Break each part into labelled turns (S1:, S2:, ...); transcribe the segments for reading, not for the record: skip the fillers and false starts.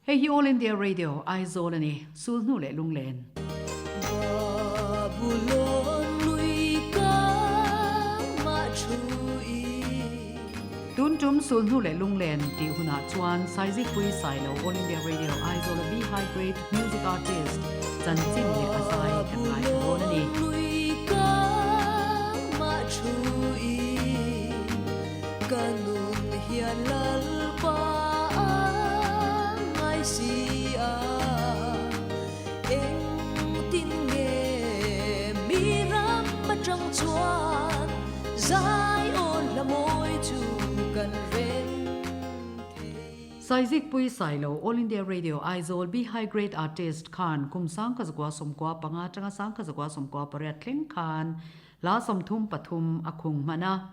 S1: Hei hi All India Radio, Aizawl a ni, Sulhnu leh Lunglen. Tun tum Sulhnu leh Lunglen tih hunah chuan Saizikpui Sailo All India Radio Aizawl a B-High Grade Music Artist chanchin leh a zai kan ngaithla dawn a ni. Saizikpui Sailo, All India Radio Aizawl B High Grade Artist khan kum 1995 atanga 1998 thleng khan hla 33 a khung hman a.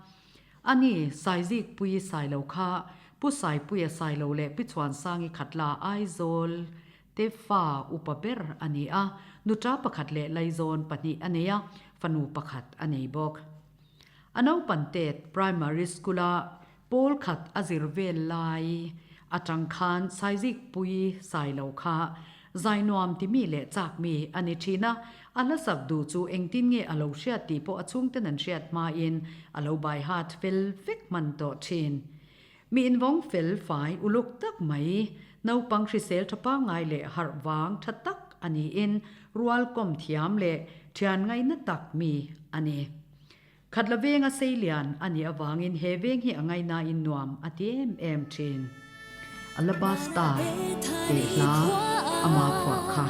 S1: Ani, Saizikpuii Sailo kha Pu Saipuia Sailo leh Pi Chhuansangi Khatla Aizawl te fa upa ber a ni a, nuta pakhat leh laizawn pahnih a nei a, fanu pakhat a nei bawk. A naupan tet Primary School-a pawl khat a zir vel lai atang khan Saizikpuii Sailo kha Zainuam timi leh chakmi a ni thin a, a hlasak duh chu engtin nge a lo hriat tih pawh a chhungten an hriat hmain a lo bai hat fel vek hman tawh thin. Mi invawng fel fai uluk tak mai, naupang hrisel tha pangngai leh harh vang tha tak a niin rual kawm thiam leh thian ngaina tak mi a ni. Khatla venga seilian a nih avangin he veng hi a ngaihnain nuam a ti em em thin. Alabasta tih hla ama phuah kha.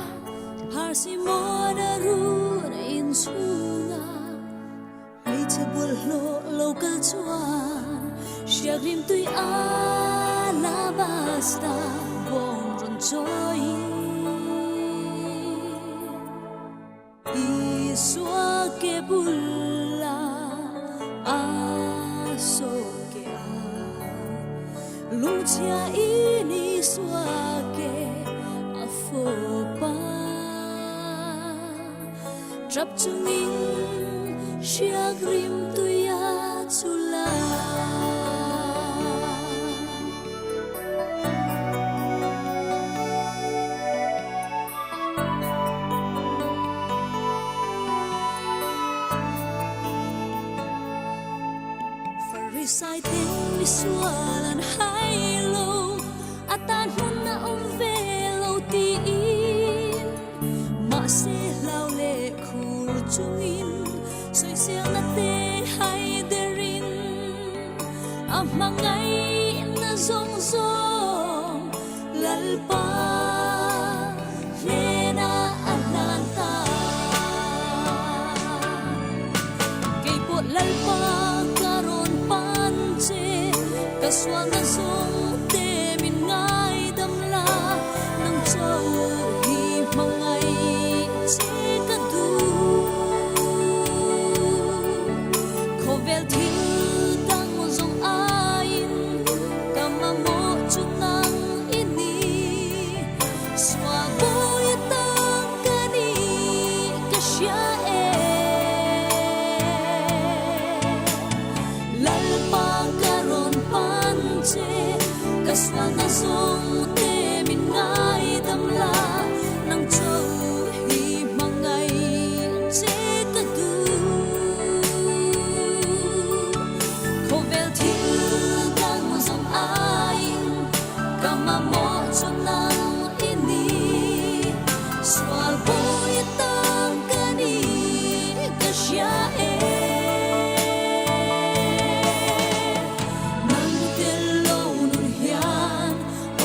S2: Isua ke bula a so ke a lungchhia in Isua ke a fawpa trap chungin hriak rim tuia chula. Pharisai ten misual an hai lo, a tan hmun a awm ve lo tiin. Mahse hlau leh khur chungin sawiselna te hai derin a hmangaihna zawng zawng Lalpa hnenah a hlan ta. Keipawh Lalpa ka rawn pan che, ka sualna zawng te min ngaidam la, nang chauh hi hmangaih che ka duh. Khawvel thil dang zawng aiin ka mamawh chu nang i ni. Sual bawi atang ka ni ka hria e. Lalpa ka rawn pan che, ka sualna zawng te min ngaidam la, nang chauh hi hmangaih che ka duh. Khawvel thil dang zawng aiin ka mamawh chu nang i ni. Sual bawi atang ka ni ka hria e. Nang tel lo nun hian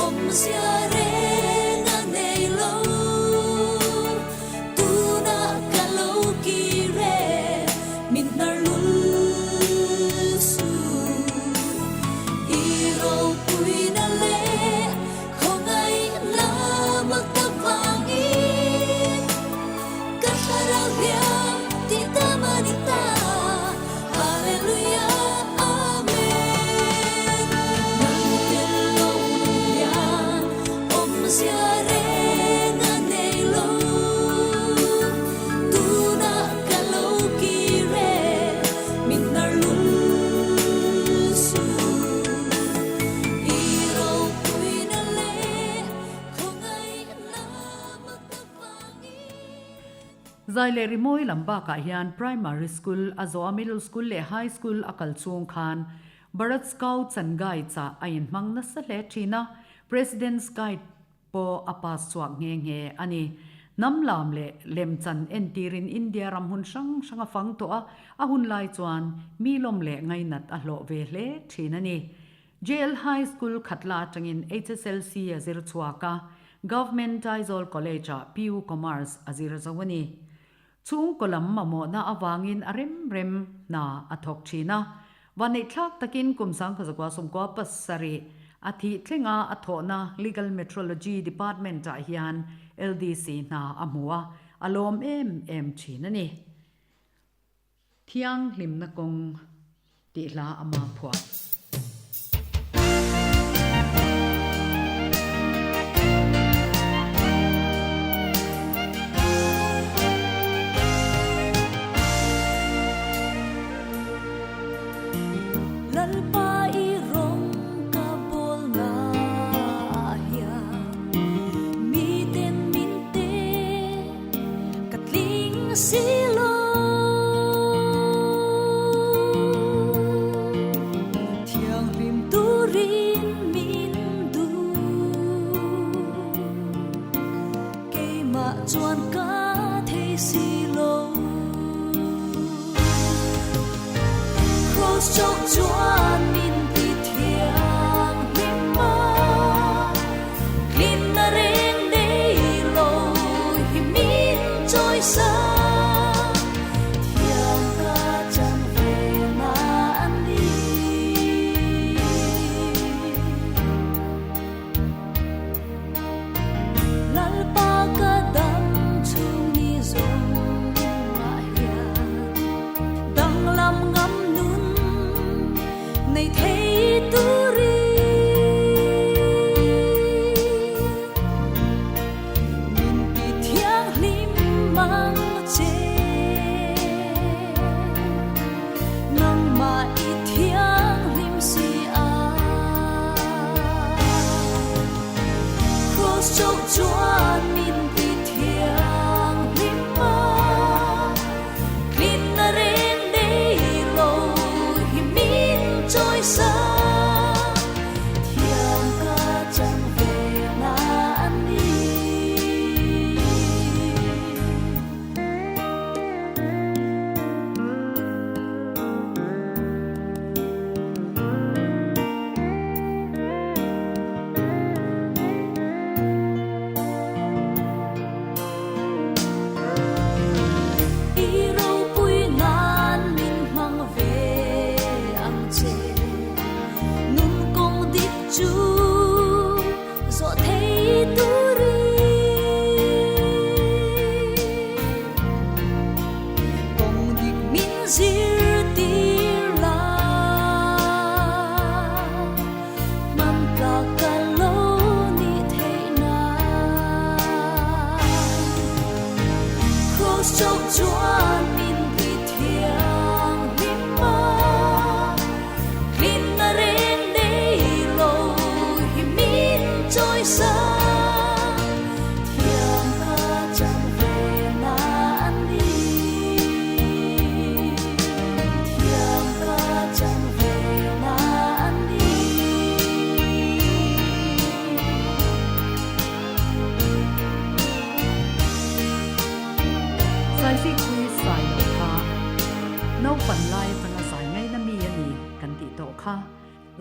S2: awmzia reng a nei lo. Tunah ka lo kir e, min hnar lul suh. I ropuina leh khawngaihna mak tak vangin ka thlarau hliam tih tam a ni ta. Hallelujah, Amen. Nang tel lo nun hian awmzia reng a nei lo. Tunah ka lo kir e, min hnar lul suh. I ropuina leh.
S1: Zai leh rimawi lam bakah hian Primary School a zawh a Middle School leh High School a kal chhung khan Bharat Scouts and Guides ah a inhmang nasa hle thin a, President's Guide pawh a pass chhuak nghe nghe a ni. Hnam lam leh lemchan entirin India ram hun hrang hrang a fang tawh a, a hun lai chuan mi lawm leh ngainat a hlawh ve hle thin a ni. JL High School Khatla atangin HSLC a zir chhuak a, Government Aizawl College-ah PU Commerce a zir zo a ni. Chhungkaw lam mamawhna avangin a rem rem hna a thawk thin a, vaneihthlak takin kum 1997 a thih thlenga a thawhna Legal Metrology Department-ah hian LDC hna a hmu a, a lawm em em thin a ni. Thianghlimna kawng tih hla a ma phuah.
S2: Lalpa i rawng ka bawl ngah hian miten min te Ka tling si lo Thianghlim turin min duh Keimah chuan ka thei si lo Kraws chauh chuan min ti thianghlim a Hlimna reng nei lo hi min chawi sa Thiam ka chang ve na an ni. Lalpa ka dam chhung ni zawng ah hian danglam ngam nun nei thei turin min ti thianghlim mang che nangmah i thianghlim si a Kraws chauh chuan min ti thianghlim a. Hlimna reng nei lo hi min chawi sa Thiam ka chang ve na a ni. I ropui nan min hmang ve ang che, nun kawng dik chu zawh thei turin kawng dik min zirtir la. Hman tlak ka lo nih theih nan Kraws chauh chuan min ti thianghlim a, hlimna reng nei lo hi min chawi sa Thiam ka chang ve na a ni. Thiam ka chang ve na a ni.
S1: Zaisikpui sai lo kha naupan lai atanga zai ngaina mi a ni kan tih tawh kha.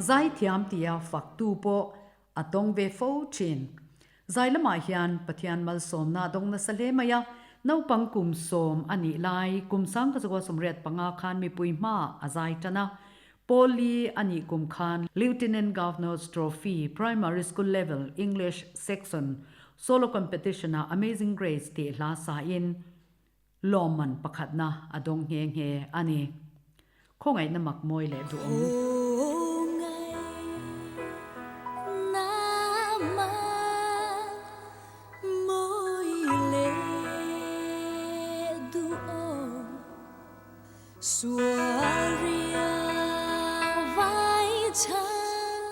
S1: Zaithiam tia faktu pawh a tawng ve fo thin. Zai lamah hian Pathian malsawmna a dawng nasa hle mai a, naupang kum sawm a nih lai kum sangkazakua 85 khan mipui hmaah a zai tan a. Pawli a nih kum khan Lieutenant Governor's Trophy Primary School Level English Section Solo Competition-ah Amazing Grace tih hla sain lawmman pakhatna a dawng nghe nghe a ni. Khawngaihna mak mawi leh duhawm.
S2: Khawngaihna mak mawi leh duhawm Sual riang vai chhan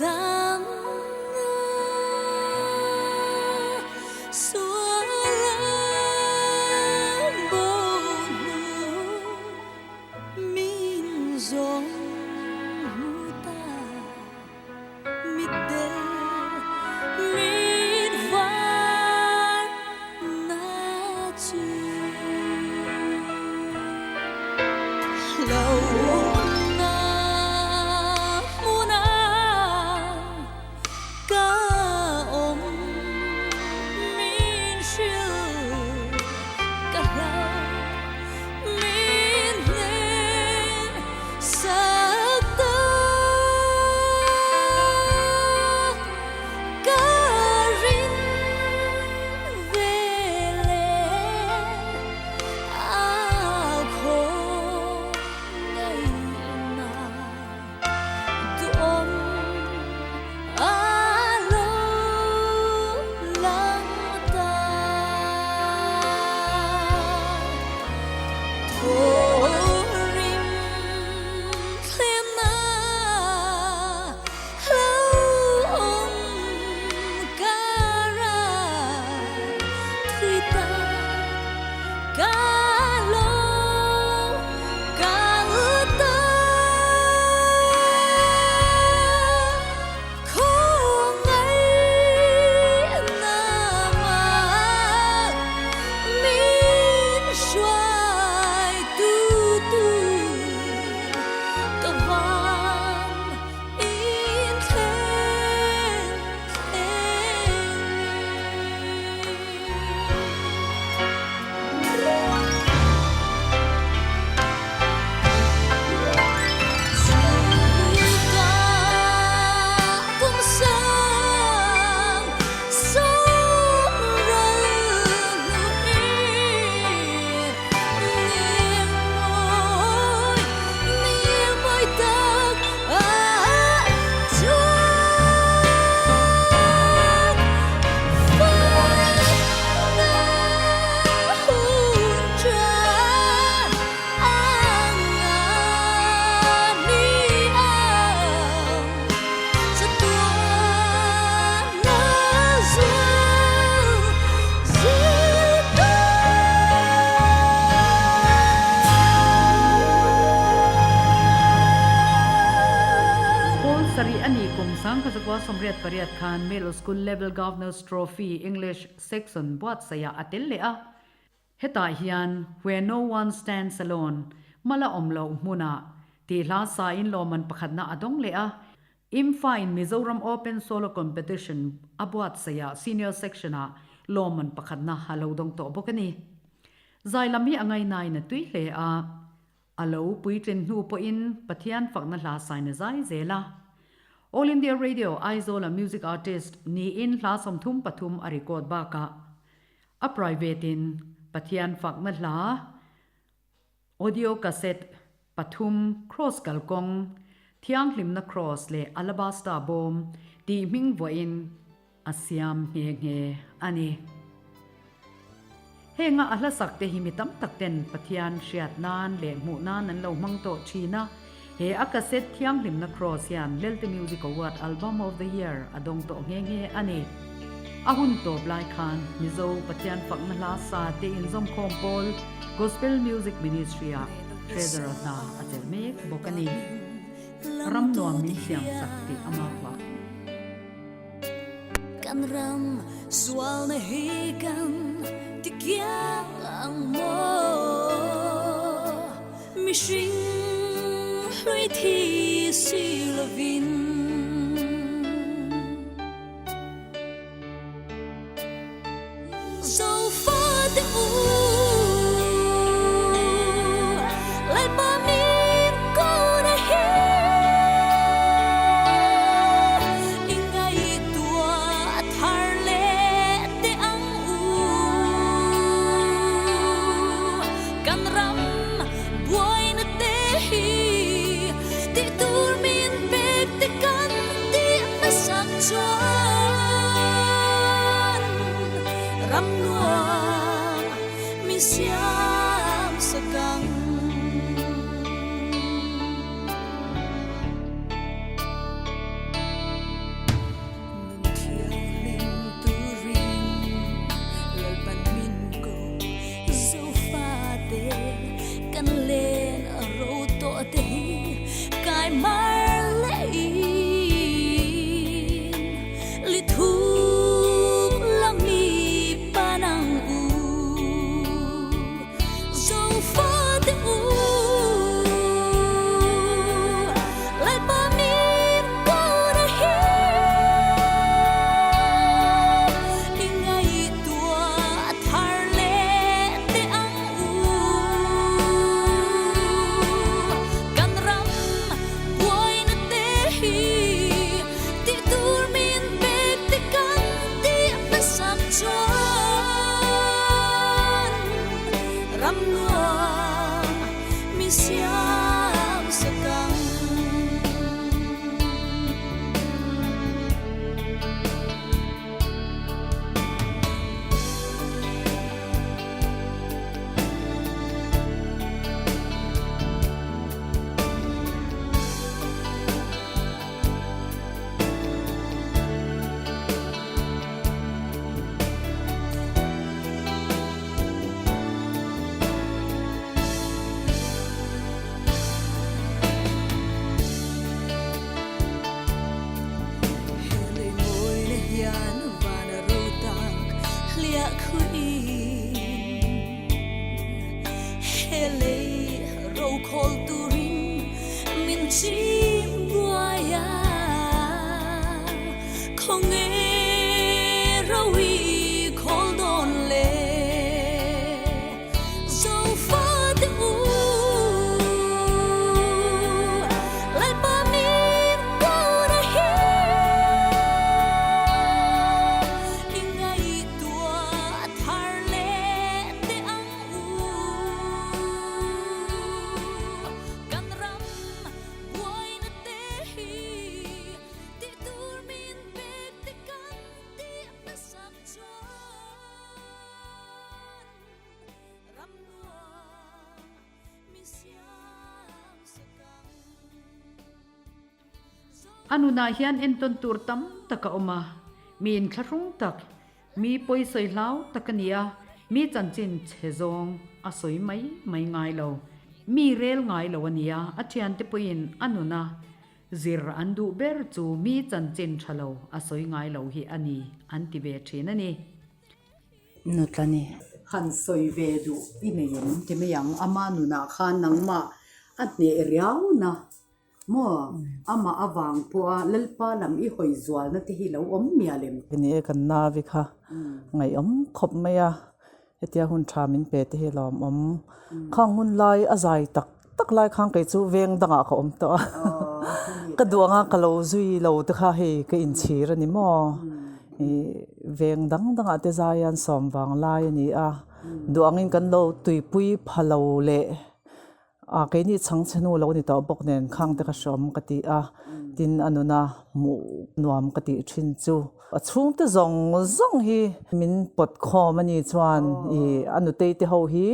S2: Damna suala.
S1: 88 khan Middle School Level Governor's Trophy English Section buatsaihah a tel leh a. Hetah hian Where No One Stands Alone, Mala Awm Loh Hmunah, tih hla sain lawmman pakhatna a dawng leh a. Imfa in Mizoram Open Solo Competition a buatsaihah Senior Section-ah lawmman pakhatna a lo dawng tawh bawk a ni. Zai lam hi a ngaihnain a tui hle a. A lo puitlin hnu pawhin Pathian fakna hla sain a zai zel a. All India Radio Aizawl-a music artist niin hla 33 a record bakah a private-in Pathian fakna hla audio cassette pathum Kraws Kalkawng, Thianghlimna Kraws leh Alabasta Bawm tih hming vuahin a siam nghe nghe a ni. Henga a hlasak te hi mi tam tak ten Pathian hriat nan leh hmuh nan an lo hmang tawh thin a, he a cassette Thianghlimna Kraws hian Lelte Music Award Album of the Year a dawng tawh nghe nghe a ni. A hun tawp lai khan Mizo Pathian fakna hla sa te inzawmkhawm pawl Gospel Music Ministry-ah Treasurer hna a chelh mek bawk a ni. Ram nuam min siam sak tih a mak vak.
S2: Kan ram sualna hi kan tikiang ang maw? Mihring hlui thi si lovin. Zofa te u, Lalpa min ko na hi, i ngaihtuah thar leh teh ang u. Kan ram buaina te hi tih tur min pek te kan tih hmasak chuan ram nuam min siam sak ang. Nun thianghlim turin Lalpan min ko Zofate kan len a ro tawh te hi kai mar leh in li thuk lam mi pan ang u Zofate u Lalpa min ko na hi i ngaihtuah thar leh teh ang u. Kan ram buaina te hi tih tur min pek te kan tih hmasak chuan ram nuam min siam sak ang. Helei mawina hian van a ro tak hliah khuin Helei ro khawl turin min chim buai a Khawnge ro i khawl dawn le Zofate u Lalpa min ko na hi I ngaihtuah thar leh teh ang u Kan ram buaina te hi tih tur min pek te kan tih hmasak chuan Ram nuam min siam sak ang.
S1: A nunah hian entawn tur tam tak a awm a, mi inthlahrung tak, mi pawisawi hlau tak a ni a, mi chanchin chhe zawng a sawi mai mai ngai lo, mi rel ngai lo a ni a, a thiante pawhin a nuna. Zir an duh ber chu mi chanchin tha lo a sawi ngai lo hi a ni an ti ve thin a ni.
S3: Nutla ni.
S1: Han sawi ve duh i nei em ti mai ang, ama nunah khan nangmah a hneh riau na maw? Amah avang pawha Lalpa lam i hawi zualna te hi lo awm mial em?
S4: Ni e, kan navi kha ngaihawm khawp mai a, hetia hun tha min pe te hi lawmawm. Khang hun lai a zai tak tak lai khan kei chu veng dangah ka awm tawh a, ka duh anga ka lo zui lo te kha hei ka inchhir a ni maw? Ih veng dang dangah te zai an sawm vang lai a ni a, duh angin kan lo tuipui pha lo leh. A keini chhangchhe hnu lo ni tawh bawk nen khang te ka hreawm ka ti a, tin a nuna hmuh nuam ka tih thin chu. A chhungte zawng zawng hi min pawt khawm a ni chuan ih a nutei te ho hi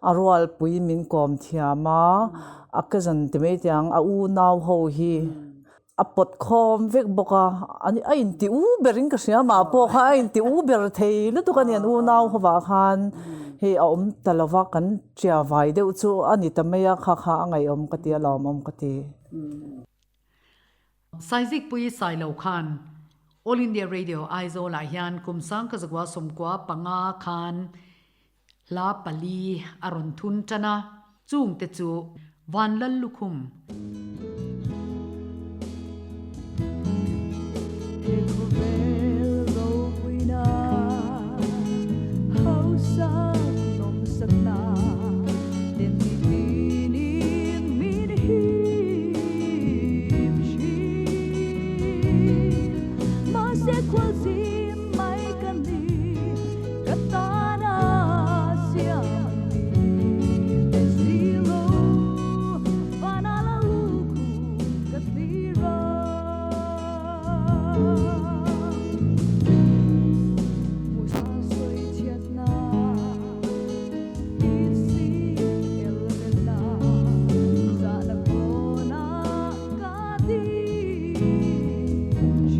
S4: a rualpui min kawm thiam a, a cousin ti mai tiang a unau ho hi a pawt khawm vek bawk a, a inti u berin ka hria mah pawh kha a inti u ber thei lutuk a ni an unau hovah khan hei a awm ta lo va kan tia vai deuh chu a ni ta mai a kha kha a ngaihawm ka ti a lawmawm ka ti.
S1: Saizikpui Sailo khan All India Radio Aizawl ah hian kum sangkazakua sawmkua panga khan Hla pali a rawn thun tan a, chungte chu Vanlal lukhum.
S2: He khawvel ropuina hausak nawmsakna ten mitinin min hip thin. Mahse khualzim mai ka ni. Ka tana siam ni te zilo vana la lukhu ka thlir a. Musa sawi chhiatna itsi elvenna zahna kawna ka ding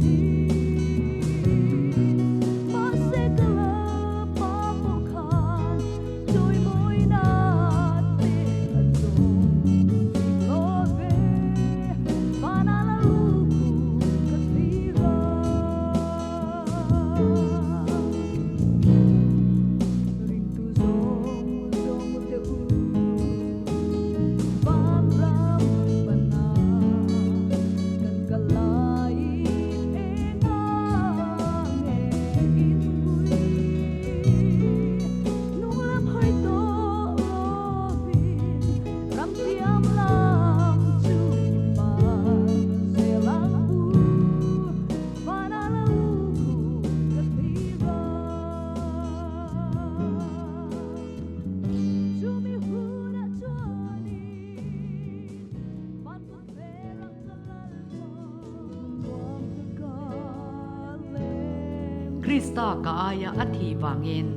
S2: thin. Mahse ka la pa pawh khan chawimawina te a dawng bik lo ve, vana la lukhu ka thlir a. Ringtu zawng zawng te u vanram pana kan kal laiin enga nge in vui nung lam hawi tawh lovin ram thiam lam chu i pan zel ang u vana la lukhu ka thlir a. Chumi hunah chuanin van kut verah ka lal nuam ka leng.
S1: Krista ka aia a thih vangin.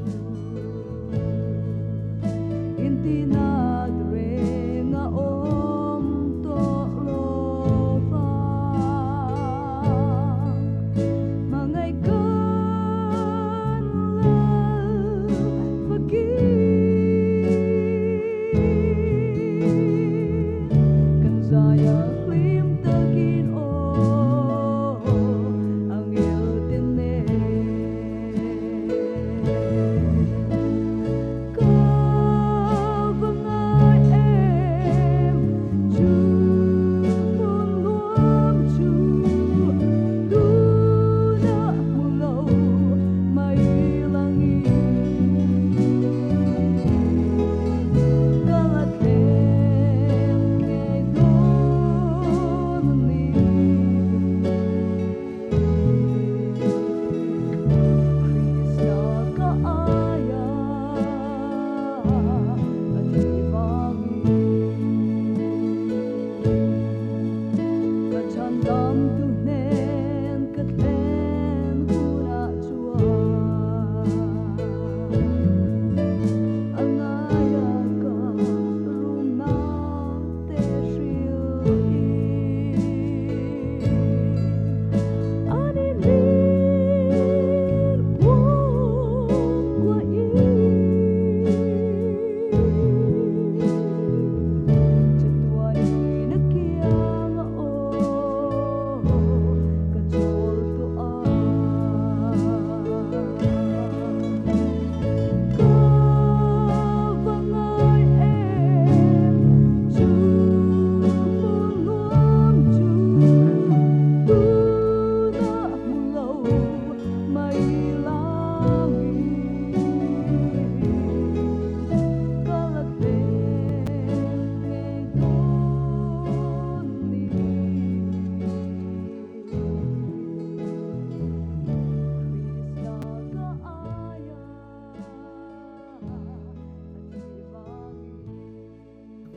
S2: Intinat reng a awm tawh lo vang. Hmangaih kan lal fakir kan zai a hlim takin aw angel te nen ka va ngai.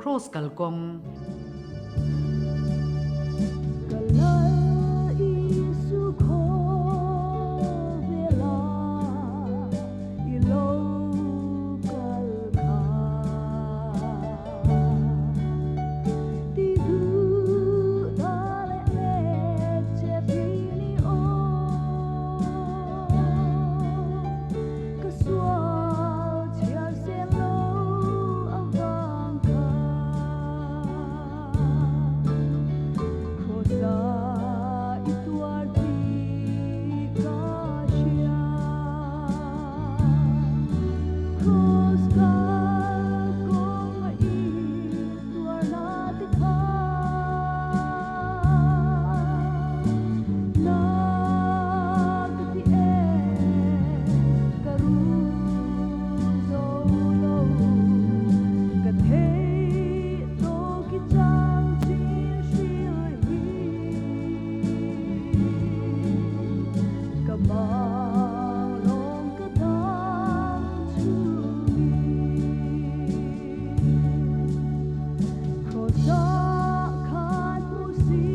S1: Kraws kalkawng.
S2: Ka Lal Isu khawvela i lo kal kha ti duh ta leh nek che thin i aw ka sual chhiar sen lo avang kha Krawsa i tuar tih ka hria. Kraws kal kawng a i tuarna te kha na ka ti em ka rul zo lo ka theih tawk i chang chin hril hi ka bang lawng ka dam chungin Krawsa khan hmu si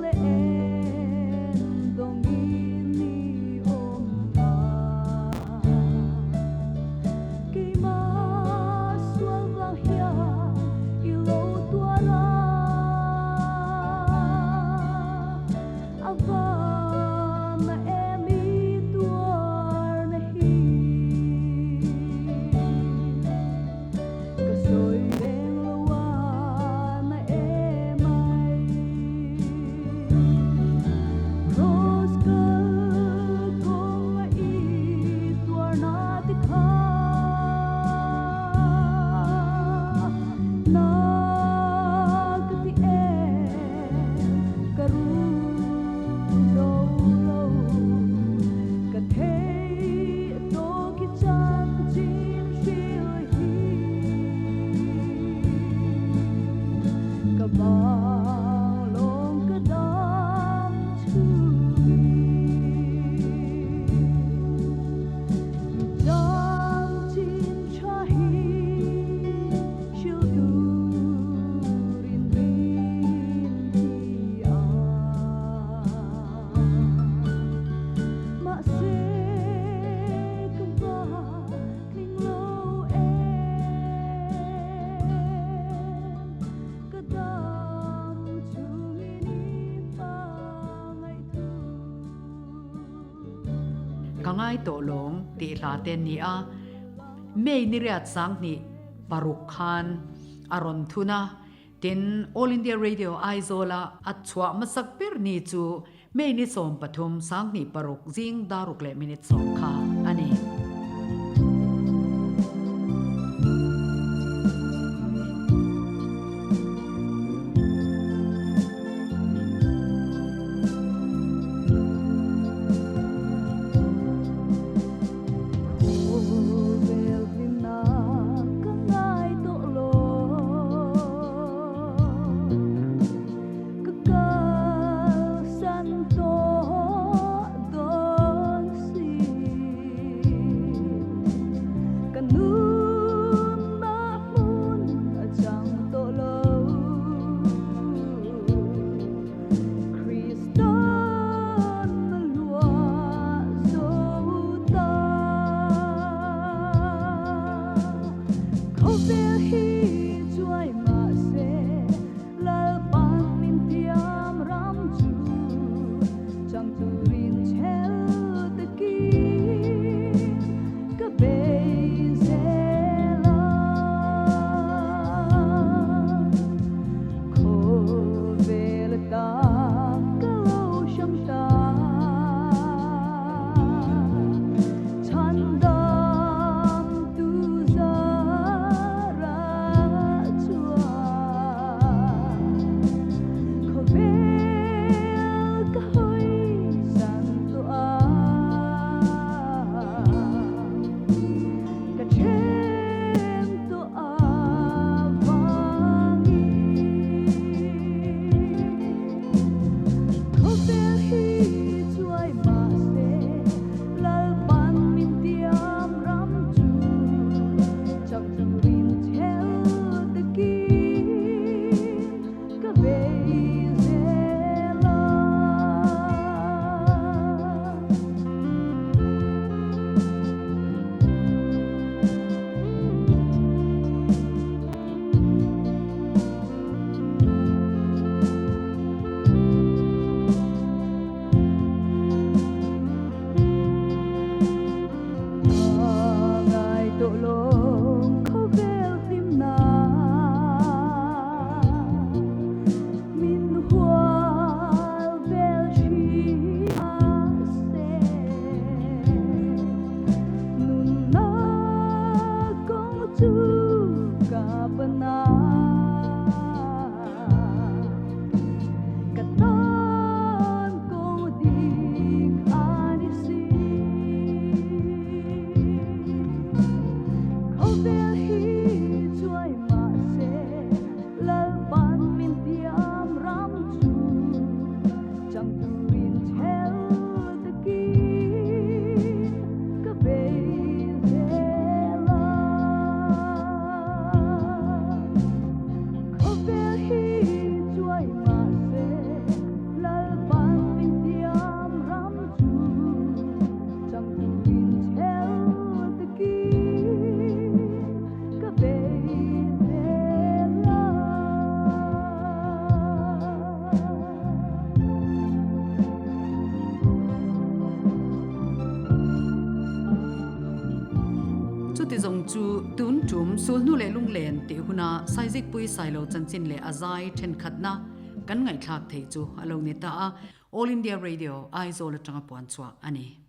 S2: leh en dawngin i awm a. Keimah sual vang hian i lo tuar a, a van na em i tuar na hi. Ka sawi reng lo a na em ai. Kraws kal kawng a i tuar na ti kha na ka ti em ka rul zo lo ka theih tawk i chanchin hril hi ka bang lawng ka dam chungin i chanchin tha hi hril turin rin hi a. Mahse ka va tling lo em ka dam chungin i hmangaih thu.
S1: Ka ngai tawh lawng tih hla te an ni a, May ni riat 2006 khan a rawn thun a, tin All India Radio Aizawl-a a chhuah hmasak ber ni chu May ni 13, 2006 zing daruk leh minute 10 kha a ni.
S2: Khawvel hlimna ka ngai tawh lo Ka kalsan tawh dawn si.
S1: Chuti zawng chu tun tum sulhnu leh lunglen tih huna Saizikpui Sailo chanchin leh a zai thenkhatna kan ngaihthlak theih chu a lo ni ta a, All India Radio, Aizawl atanga puan chhuah a ni.